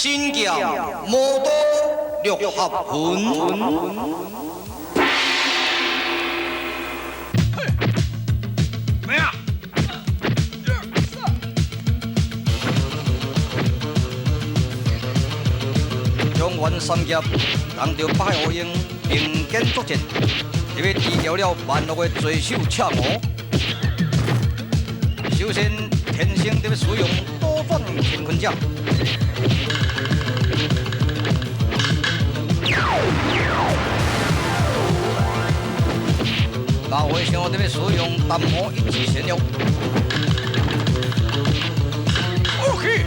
神剑魔刀六合拳。咩啊？中原三侠当著北海乌鹰并肩作战，入去治疗了万恶的罪首赤魔。首先，天生伫咧使用多转乾坤掌。老和尚伫咧使用淡魔一指神药。 OK。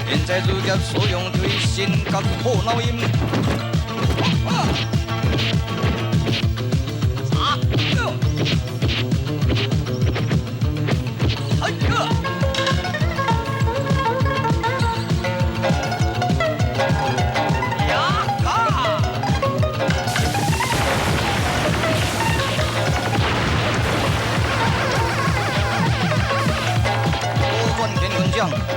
现在主角使用就是神角破脑音。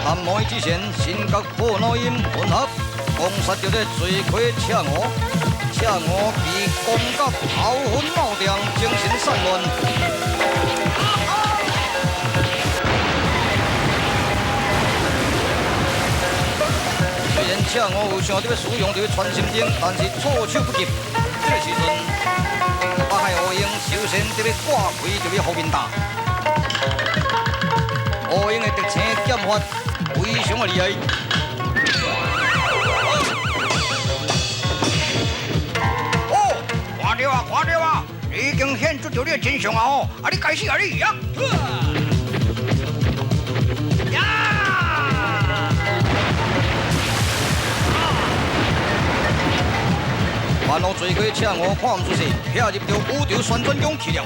含魔之神，神角破脑音混合，攻杀着这罪魁赤鹅，赤鹅被攻到头昏脑胀，精神散乱。虽然赤鹅有想著欲使用著传心钟，但是措手不及。这个时阵，北海乌鹰首先伫咧挂开就欲予面打。乌鹰的特性剑法非常的厉害。哦，看著啊，看著啊，你已经显出著你的真相啊！吼，啊，你该死啊你呀！呀！万恶罪魁赤我看毋出势，撇入著宇宙旋转弓去了。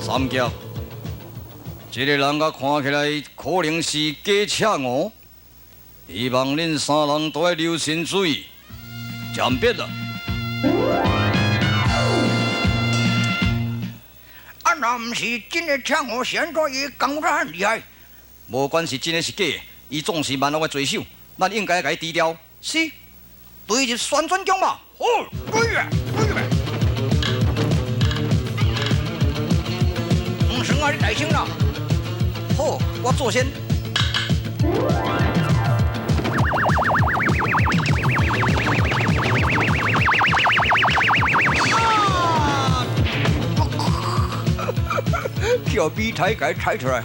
三侠，这个人甲看起来可能是假赤鹅，希望恁三人都爱留神注意，鉴别啦。啊，若毋是真的赤鹅，是按怎伊功夫遮厉害？无管是真的是假的，伊总是万恶的罪首，咱应该共伊除掉。是，对入旋转弓吧。好，对啊，对啊。毋算啊，你大声啦。好，我做先。啊！叫米太共伊踩出来，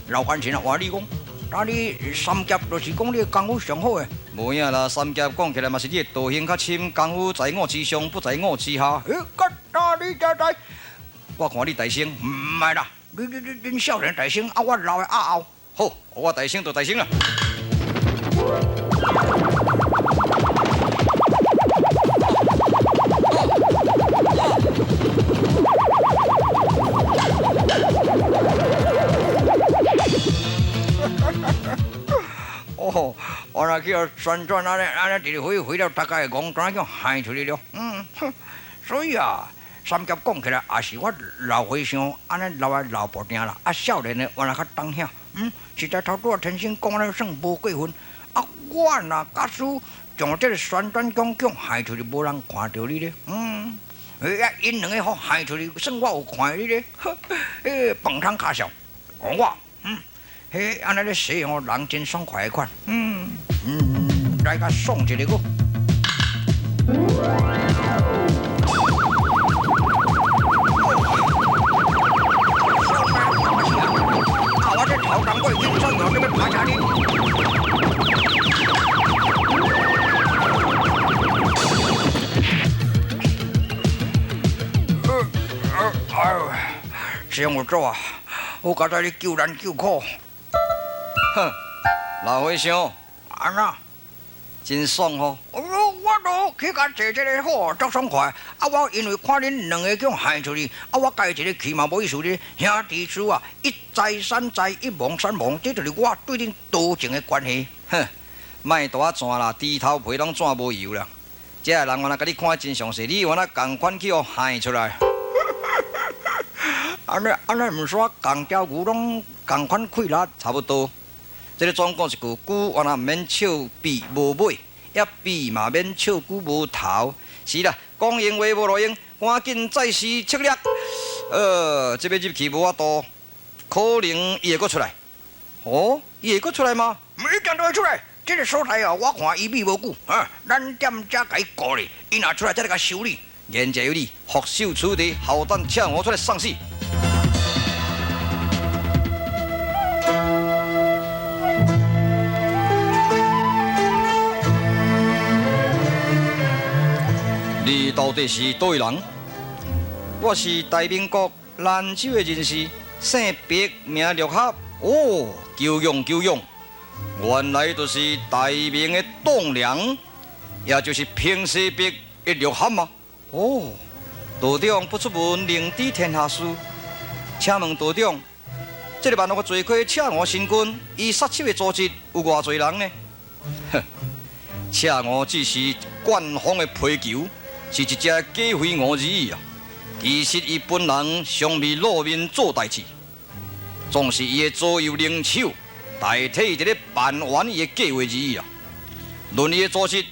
老干亲啊，我你讲，那你三侠就是讲你功夫上好的。无影啦，三侠讲起来嘛是你的道行较深，功夫在我之上，不在我之下。欸，那你才知。我看你大声，毋系啦，你恁少年大声，啊，我老的压后。好，我大声就大声啦。哦，我若去予旋转按呢按呢，直直飞飞了，大概戆怎叫害出去了。哼，所以啊，三侠讲起来也是我老和尚按呢老的老步定啦，啊，少年的原来较当遐。实在头拄仔天生讲按呢算无过分。啊，我若假使将这个旋转弓叫害出去，无人看著你咧。啊，𪜶两个予害出去，算我有看你咧。呵，彼饭桶跤数，我，彼按呢咧洗吼，人真爽快的款。来共爽一下阁。啊！我这头当过紧爽，又这欲拍车你。哎呦，师兄祖啊，好佳哉你救难救苦。哼，老和尚，按怎？真爽吼！哎呦，我我都去共坐這个好，足爽快。啊，我因為看恁兩个叫害出去，啊，我家己一个去嘛無意思咧。兄弟事啊，一在三在，一忘三忘，這就是我對恁多情的關係。哼，莫大仔轉啦，豬頭皮攏轉無油啦。這个人原來共你看得真詳細，你原來仝款去予害出來。按呢按呢，毋煞仝條牛攏仝款氣力，差不多。這个總講一句，龜原來毋免笑鱉無尾，抑鱉嘛免笑龜無頭。是啦，講閒話無路用，趕緊再施策略。這欲入去無法度，可能伊會閣出來。哦，伊會閣出來嗎？毋一定都會出來。這个所在哦，我看伊米無久，啊，咱踮遮共伊顧咧，伊若出來再來共修理。言者有理，縛手處地，後等赤吳出來送死。你到底是佗位人？我是大明國蘭州的人士，姓白，名六合。哦，久仰久仰，原來就是大明的棟梁，也就是平西伯的六合嗎？哦，道長不出門，寧知天下事。請問道長，這个萬惡的罪魁赤吳神君，伊殺手的組織有偌濟人呢？哼，赤吳只是慣風的皮球，是一隻假飛蛾而已啊！其實伊本人尚未露面做代誌，總是伊的左右靈手代替伊佇咧辦完伊的計劃而已啊！論伊的組織，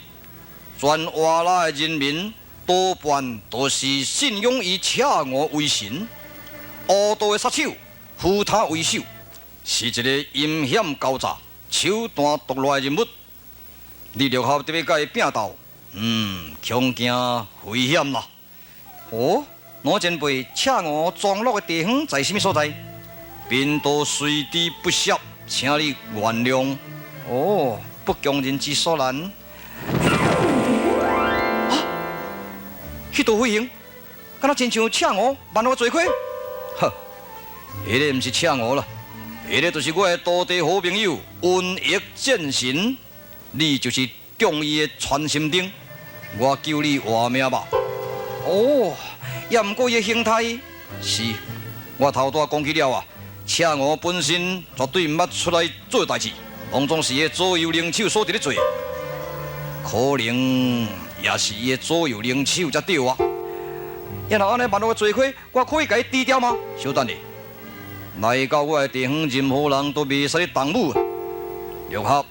全瓦剌的人民多半都是信仰以赤吳為神，烏道的殺手扶他為首，是一个陰險狡詐、手段毒辣的人物。你六合得欲共伊拚鬥，恐驚危險啦！哦，老前輩，赤吳莊落的地方在啥物所在？貧道隨地不屑，請你原諒。哦，不強人之所難。啊，彼道飛行，敢若親像赤吳萬惡罪魁？呵，彼个毋是赤吳啦，彼个就是我的徒弟好朋友瘟疫戰神。你就是中伊的傳心燈，我救你活命吧。哦，也毋過伊的形態是，我頭拄仔講起了啊，赤吳本身絕對毋捌出來做代誌，攏總是伊的左右靈手所佇咧做，可能也是伊的左右靈手才對啊。也若按呢萬惡的罪魁，我可以共伊除掉嗎？小等下，來到我的地方，任何人都袂使動武。六合，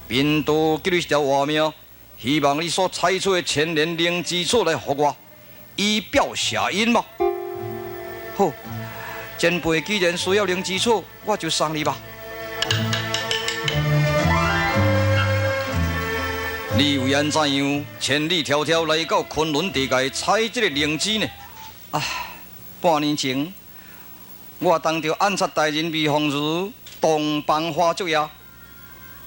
貧道給你一條活命，希望你所採取的千年靈芝草來予我，以表謝恩吧。好，前輩既然需要靈芝草，我就送你吧。你為按怎樣千里迢迢來到崑崙地界採這个靈芝呢？啊，半年前我當著暗殺大人魏鳳如洞房花燭夜，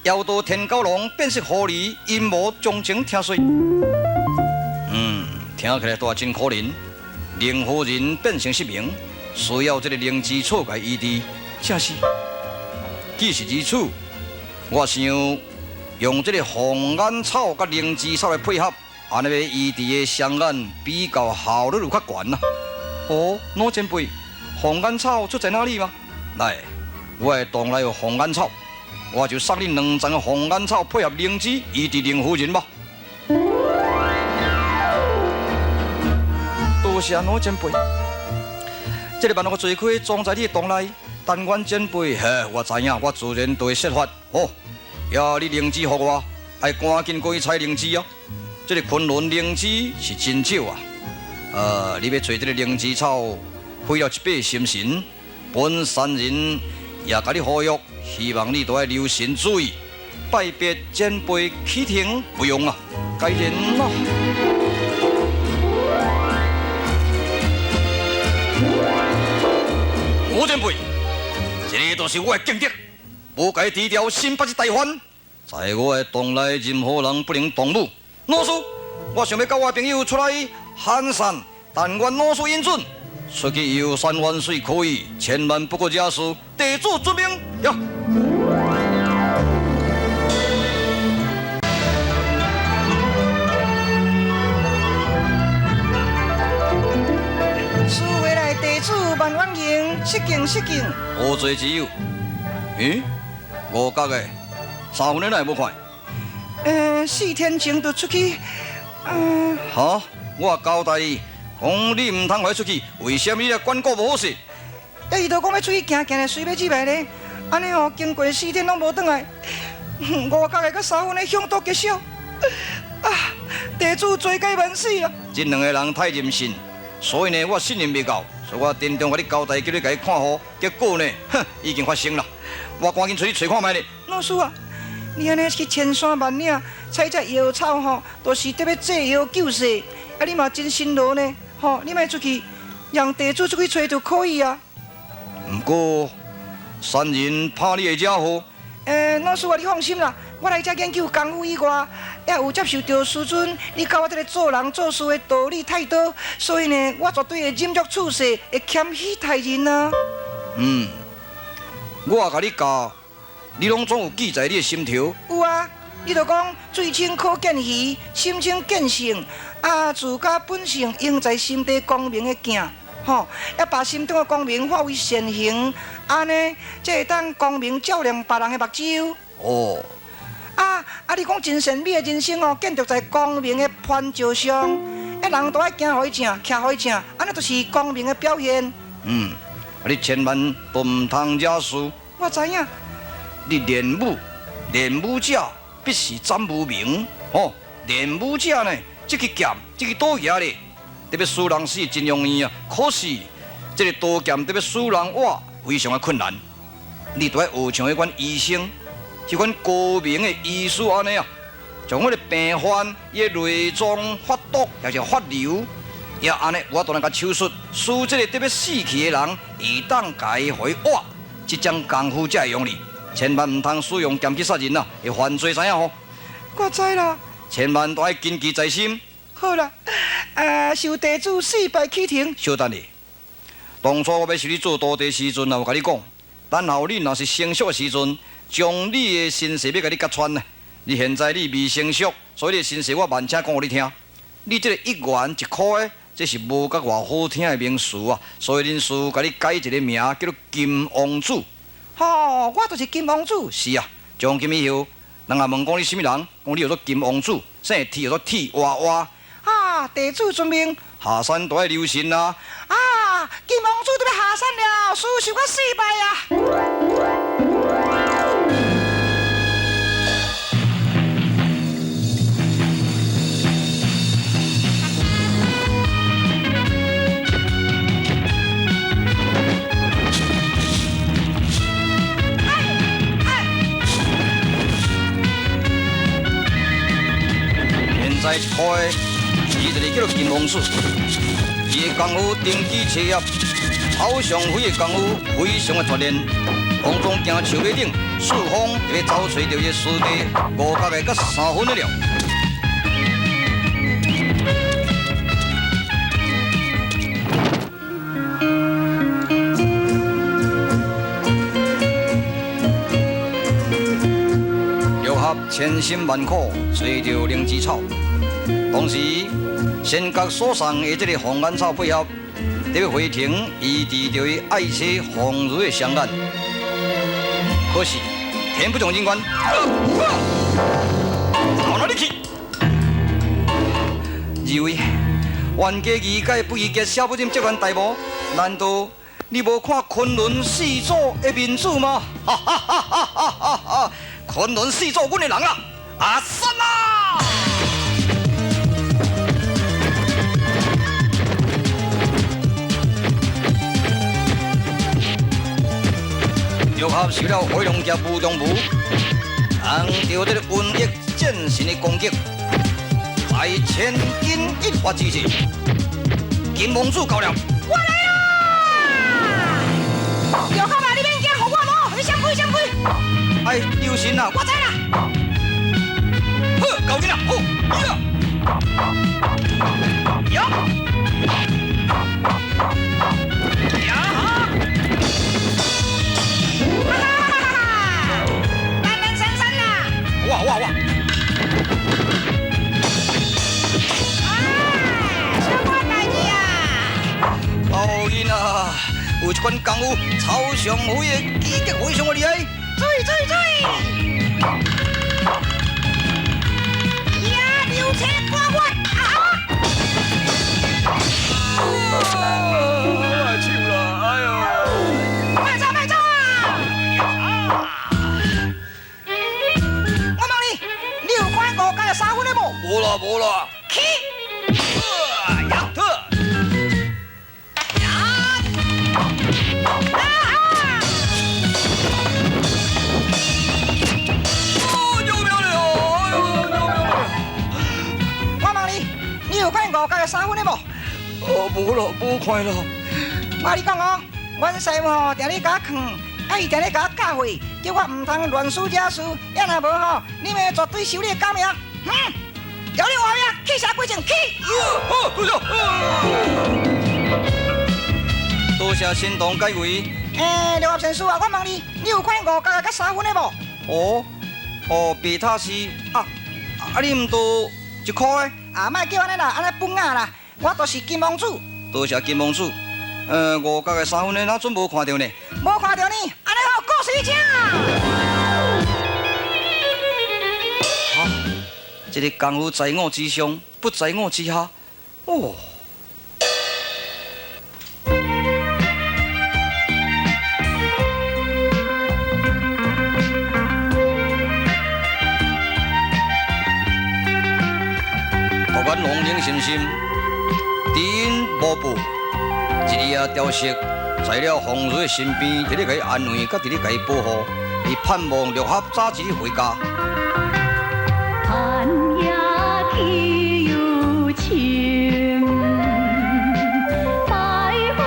妖道天狗龍變色狐狸陰謀詳情聽說。聽起來倒也真可憐。靈夫人變成失明，需要這个靈芝草共醫治，正是。既是如此，我想用這个鳳眼草佮靈芝草來配合，按呢欲醫治的雙眼比較效率有較懸啦。哦，老前輩，鳳眼草出在哪裡嗎？來，我的洞內有鳳眼草，我就送你兩叢的鳳眼草配合靈芝醫治靈夫人吧。多謝老前輩，這个萬惡罪魁裝在你的洞內，但願前輩，嘿，我知影，我自然就會設法。哦，呀，你靈芝予我，愛趕緊過去採靈芝哦。這个崑崙靈芝是真少啊。你欲揣這个靈芝草，費了一百心神，本山人也共你呼籲，希望你都愛留神注意。拜別前輩啟程，不用啊，該人咯。我前輩，這个就是我的勁敵，無共伊除掉，心不是大患。在我的洞內，任何人不能動武。老師，我想欲佮我的朋友出來寒山，但願老師允准。出去遊山玩水可以，千萬不可惹事。弟子遵命。呀。失敬失敬。何罪之有？咦，五角的，三分的哪会无看？4天前就出去。哈，我交代伊，讲你毋通予伊出去，为啥物你来管顾无好势？啊，伊就讲欲出去行行咧，随欲入来咧。按呢哦，经过四天拢无转来，五角的佮三分的凶多吉少。啊，地主罪该万死啊！这两个人太任性，所以呢，我信任袂够，所以我郑重共你交代，叫你共伊看好。结果呢，哼，已经发生啦。我赶紧出去揣看觅咧。老师啊，你按呢去千山万岭采这药草吼，都是得欲济药救世。啊，你嘛真辛劳呢，吼，你莫出去，让地主出去揣就可以啊。毋过，山人怕你会惹祸。老师啊，你放心啦，我来遮研究功夫以外，也有接受著师尊你教我这个做人做事的道理太多，所以呢，我绝对会忍辱处世，会谦虚待人啊。我共你教，你拢总有记在你的心头。有啊，你就讲水清可见鱼，心清见性，啊，自家本性应在心底光明的镜。吼，要把心中的光明化为善行，按呢，才会当光明照亮别人的目睭。啊啊！你讲真善美的人生哦，建筑在光明的磐石上，啊，人都爱行予伊正，徛予伊正，按呢就是光明的表现。啊，你千万都毋通惹事。我知影。你练武，练武者必是斩无明。吼，练武者呢，这支剑，这支刀举咧，得欲使人死真容易啊！可是这个刀剑得欲使人活，非常的困难。你都爱学像彼款医生，彼款高明的医师按呢啊，将彼个病患伊的内脏发毒，抑是发瘤，也按呢有法度来共手术，使这个得欲死去的人会当共伊予伊活，这种功夫才会用哩。千万毋通使用剑去杀人啊，会犯罪，知影吼？我知啦。千万都爱谨记在心。好啦，受地主四拜启停。稍等下，当初我欲收你做徒弟时阵，也有共你讲，等候你若是成熟的时阵，将你的身世欲共你揭穿呢。你现在你未成熟，所以你的身世我慢请讲予你听。你这个1元1箍的，这是无甲偌好听的名词啊，所以恁师共你改一个名，叫做金王子。吼，我就是金王子。是啊，从今以后，人若问讲你啥物人，讲你叫做金王子，姓铁叫做铁娃娃。啊，地主尊明。下山都爱留神啊！啊，金王子都欲下山了，师受我四拜啊！现在一箍的，伊就是叫做金王子。伊的功夫登基切业，草上飞的功夫非常的熟练。当中行树尾顶，四方伫咧走揣著伊的师弟五角的佮三分的了。六合千辛万苦揣著灵芝草。当时仙阁所送的这个凤眼草配合，伫咧回程医治著伊爱妻凤如的双眼。可是天不从人愿，到哪里去？二位冤家宜解不宜结，小不忍这番大无，难道你无看昆仑四祖的面子吗？哈哈哈哈哈哈！昆仑四祖，阮的人啊，阿三啊！六合受了火龙剑无中无，扛著这个瘟疫战神的攻击，在千钧一发之际，金王子到了。我来啦！六合啊，你免惊，予我无，你闪开，闪开！哎，留神啊！我知啦。好，交紧啦，好，呀，呀，呀哈！哇哇哇！哎，什么代志啊？老囡仔，有一款功夫，曹尚飞的技击非常的厉害。注意注意注意！呀，流星刮我！啊！我的手啦，哎呦！莫走莫走啊！我问你，你有看五角的三分的无？无啦无啦。去！呀特！呀！啊啊！哦，救命了！哎呦，救命了！我问你，你有看五角的三分的无？哦，无啦，无看啦。我共你讲哦，阮师父吼定咧共我劝，啊伊定咧共我教训，叫我毋通乱输惹事，要若无吼，你们绝对收你的狗命。嗯，摇你活命，去啥鬼证去！好，多谢。多谢神童解围。欸，刘合先师啊，我问你，你有看五角的佮三分的无？哦，哦，白塔寺啊，啊你毋都一箍的？啊，莫叫按呢啦，按呢笨仔啦，我就是金王子。多谢金王子。五角的三分的，哪准无看著呢？无看著呢，按呢好，故事请。哈，这个功夫在我之上，不在我之下。哦。独眼龙灵心心，知音无报，一日啊，雕饰在了凤如的身边，伫咧共伊安慰，佮伫咧共伊保护，伊盼望六合早一日回家。寒夜气又深，白花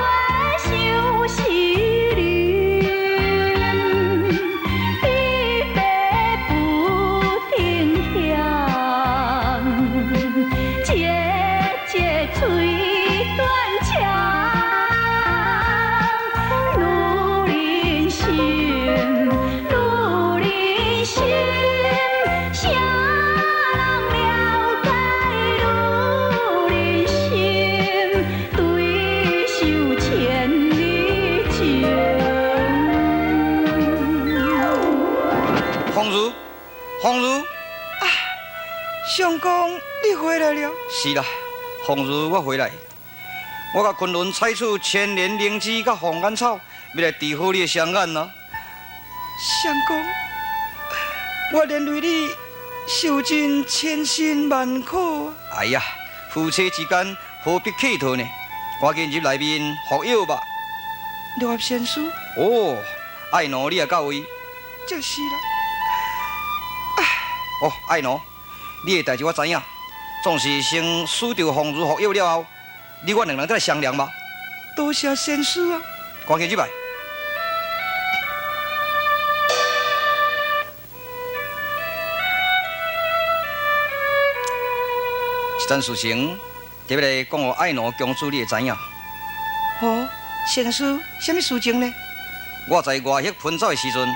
相思林，彼白不停响，节节催断肠，女人心，女人心，谁人了解女人心？对守千里情。凤如，凤如，啊，相公，你回来了。是啦，凤如，我回来。我佮昆仑采取千年灵芝佮凤眼草，欲来治好你的双眼啊。相公，我连累你受尽千辛万苦。哎呀，夫妻之间何必客套呢？赶紧入内面服药吧。六合仙师。哦，爱奴你也到位。这是啦。哦，爱奴，你的代志我知影。总是先输著凤如服药了后，你我两人再来商量吧。多谢仙师啊！赶紧入来。这件事情特别来讲，予爱奴公主你会知影。哦，仙师，啥物事情呢？我在外域奔走的时阵，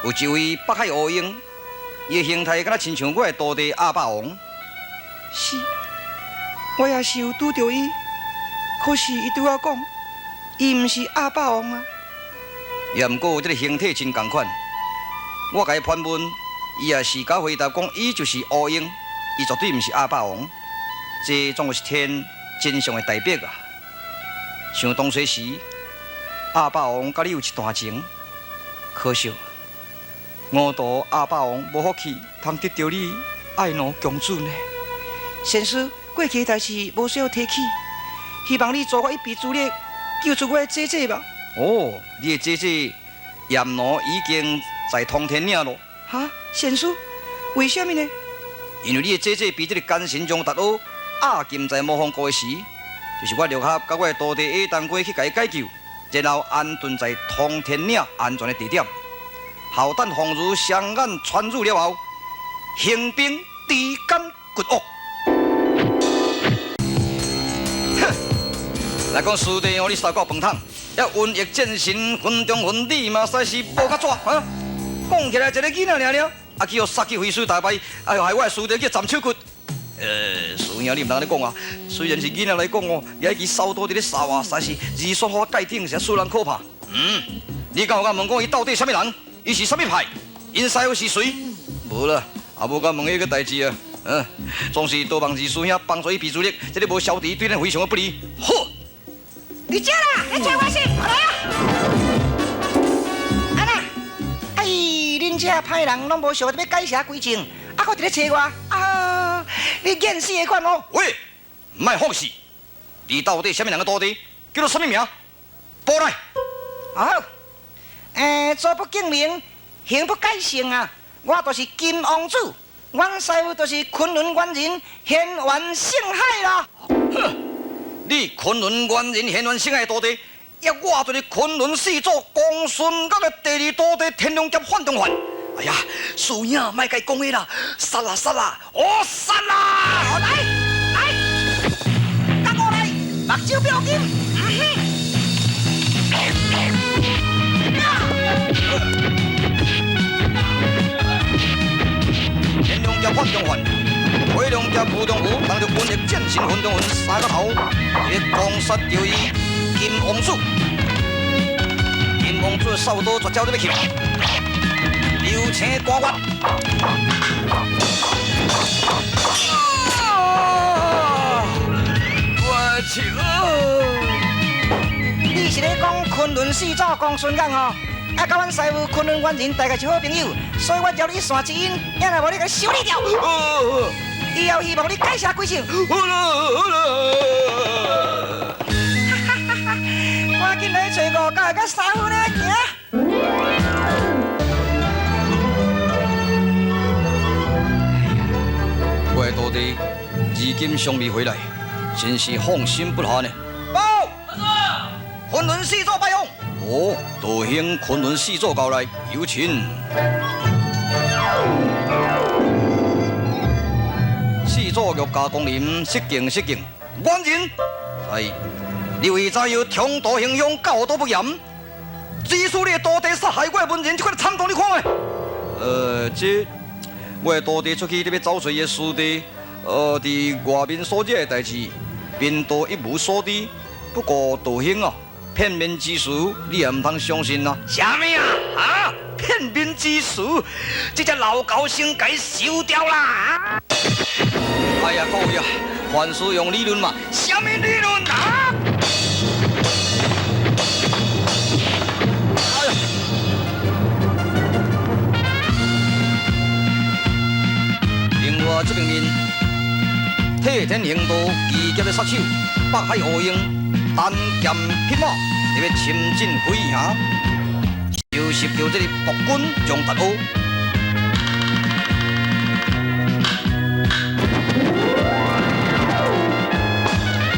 有一位北海乌鹰，伊的形态敢若亲像我的徒弟鸭霸王。是，我也是有拄著伊，可是伊对我讲，伊毋是鸭霸王啊。也毋过这个形体真仝款，我共伊盘问，伊也是敢回答讲，伊就是乌鹰，伊绝对毋是鸭霸王。这总是天真相的代表啊！想当初时，鸭霸王佮你有一段情，可惜五途鸭霸王无福气，通得著你爱奴公主呢。仙师，过去的代志无需要提起，希望你助我一臂之力，救出我的姐姐吧。哦，你的姐姐艳奴已经在通天岭咯。哈，仙师，为什么呢？因为你的姐姐被这个奸臣张达阿押禁在魔方国的时，就是我六合佮我的徒弟叶当归去共伊解救，然后安顿在通天岭安全的地点。后等凤如双眼穿入了后，兴兵诛奸掘恶。哼，来讲师弟哦，你烧到饭桶，遐瘟疫战神分中分你嘛，实在是无较纸啊！讲起来一个囡仔尔尔，啊去予杀去飞水大败，哎哟，害我的师弟去斩手骨。師兄你毋通按呢講啊！雖然是囡仔來講哦，伊彼支掃刀佇咧掃啊，實在是二雪花蓋頂，實使人可怕。嗯，你敢有敢問講伊到底啥物人？伊是啥物派？𪜶師傅是誰？無啦，也無敢問彼個代誌啊。嗯，總是多望二師兄幫助伊比主力，這个無消除對咱非常的不利。好，你這啦，你找我先，來啊！啊那，哎，恁這歹人攏無想欲改邪歸正，啊，閣佇咧揣我，啊，你見死的款哦！喂，莫放肆！你到底啥物人的徒弟？叫做啥物名？報來。好，欸，坐不敬名，行不改姓啊！我就是金王子。阮師傅就是崑崙元人軒轅聖海啦。哼，你崑崙元人軒轅聖海的徒弟，抑我就是崑崙四祖公孫岳的第二徒弟天龍俠范仲範。哎呀，師兄莫共伊講話啦，殺啦殺啦，哦殺啦！來來，跟我來，目睭標金。天龍俠范仲範，火龍俠吳中武，當著瘟疫戰神范仲雲三個頭，伊攻殺著伊金王子。金王子掃刀絕招咧欲去，有請官月。我笑。你是咧講崑崙四祖公孫岳吼？啊，佮阮師傅崑崙元人大概是好朋友，所以我邀你一線之姻，也若無你共修理掉。以後希望你改邪歸正。好啦好啦。哈哈哈！趕緊來揣五角的佮三分的行。我的徒弟如今尚未回來，真是放心不下呢。報，崑崙四祖拜訪。哦，道兄崑崙四祖到來，有請。四祖御駕光臨，失敬失敬。元人，哎，你為怎樣衝突形象，教導不嚴？指使你的徒弟殺害我的門人，這款慘狀你看覓？這我的徒弟出去欲找揣伊的師弟，佇外面所惹的代誌，貧道一無所知。不過道兄啊，片面之詞，你也毋通相信啊！啥物啊？啊！片面之詞，這隻老狗先共伊收掉啦！哎呀，各位啊，凡事用理論嘛，啥物理論啊？哎呀！另外這邊面，替天行道，機劫的殺手，北海烏鷹，單劍匹馬，佇咧深圳飛行，收拾著這个暴君張達歐。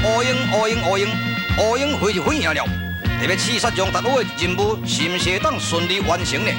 烏鷹，烏鷹，烏鷹，烏鷹飛就飛贏了，佇咧刺殺張達歐的任務，是毋是會當順利完成呢？